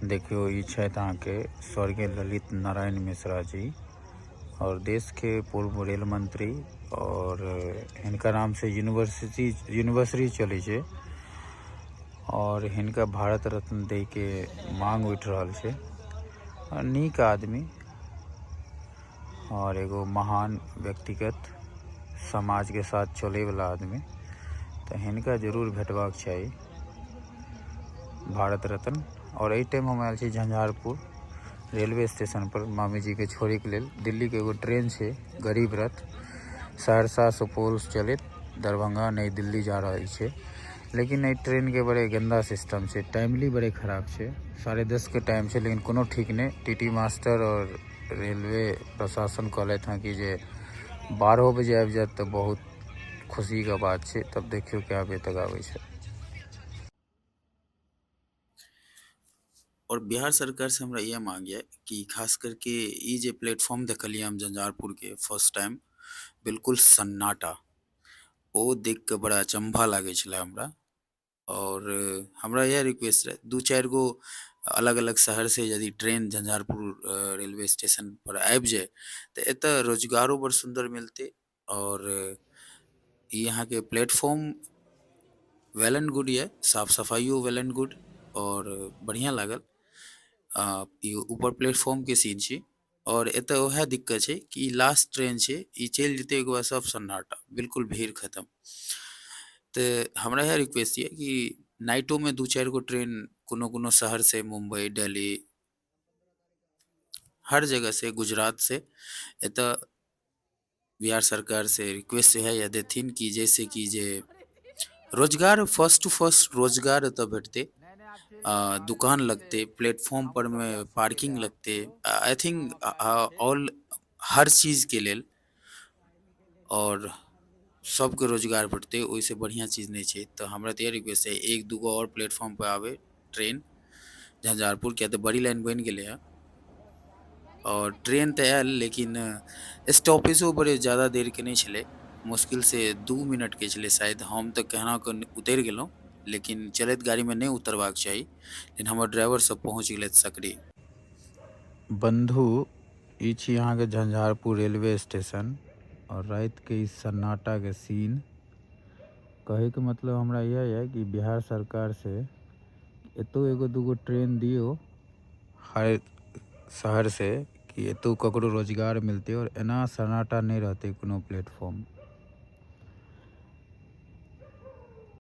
देखियौ, ई छथि अहाँके स्वर्गीय ललित नारायण मिश्रा जी और देश के पूर्व रेल मंत्री और हिनका नाम से यूनिवर्सिटी यूनिवर्सिटी चले छै और हिनका भारत रत्न दे के मांग उठ रहल छै। और नीक आदमी और एगो महान व्यक्तिगत समाज के साथ चले वाला आदमी, तो हिनका जरूर भेटबाक चाही भारत रत्न। और एहि टाइम हम आयल छी झंझारपुर रेलवे स्टेशन पर मामी जी के छोड़े के लेल। दिल्ली के एगो ट्रेन छै गरीब रथ, सहरसा सुपौल चलैत दरभंगा नई दिल्ली जा रहल छै। लेकिन एहि ट्रेन के बड़े गंदा सिस्टम छै, टाइमली बड़े खराब छै। 10:30 के टाइम छै, लेकिन कोनो ठीक नहि। टीटी मास्टर और रेलवे प्रशासन कहलथि हँ कि जे 12 बजे आबि जायत तऽ बहुत खुशीके बात छै। तब देखियौ कए बजे तक आबै छै। और बिहार सरकार से हमरा इएह मांग ये कि खास करके ई जे प्लेटफॉर्म देखलियै हम झंझारपुर के फर्स्ट टाइम, बिल्कुल सन्नाटा, ओ देख के बड़ा अचंभा लागै छलै हमरा। और हमरा इएह रिक्वेस्ट रहै, 2-4 गो अलग अलग शहर से यदि ट्रेन झंझारपुर रेलवे स्टेशन पर आबि जाय तऽ एतऽ रोजगारो बड़ सुन्दर मिलतै। और ई अहाँके प्लेटफॉर्म वेल एंड गुड ये, साफ सफाइयो वेल एंड गुड और बढ़िया लागल। ई ऊपर प्लेटफॉर्म के सीन छी। और एतऽ वएह दिक्कत छै कि लास्ट ट्रेन छै, ई चलि जेतै ओहिके बाद सब सन्नाटा, बिल्कुल भीड़ खत्म। तऽ हमरा इएह रिक्वेस्ट यऽ कि नाइटोमे 2-4 गो ट्रेन कोनो कोनो शहर से, मुंबई, दिल्ली, हर जगह से, गुजरात से एतऽ बिहार सरकार से रिक्वेस्ट इएह यऽ देथिन कि जैसे कि जे रोजगार फर्स्ट टू फर्स्ट रोजगार एतऽ भेटतै, दुकान लगतै, प्लेटफॉर्म पर मे पार्किंग लगतै, I think all हर चीज के लेल और सबके रोजगार भेटतै, ओहिसँ बढ़िआँ चीज नहि छै। तऽ हमरा तऽ इएह रिक्वेस्ट है, 1-2 गो और प्लेटफॉर्म पर आबै ट्रेन झंझारपुर, किया तऽ बड़ी लाइन बनि गेलै हँ। और ट्रेन तऽ आयल, लेकिन स्टॉपेजो बड़े ज़्यादा देर के नहि छलै, मुश्किल से 2 मिनट के छलै शायद। हम तऽ केना कऽ उतरि गेलहुँ, लेकिन चलैत गाड़ीमे नहि उतरबाक चाही, लेकिन हमर ड्राइवर सब पहुँच गेलथि सकरी। बंधु, ई छी अहाँके झंझारपुर रेलवे स्टेशन और राति के ई सन्नाटा के सीन। कहैके मतलब हमरा इएह यऽ कि बिहार सरकार से एतौ एगो दूगो ट्रेन दियौ हर शहर से, कि एतौ ककरो रोजगार मिलतै और एना सन्नाटा नहि रहतै कोनो प्लेटफॉर्म।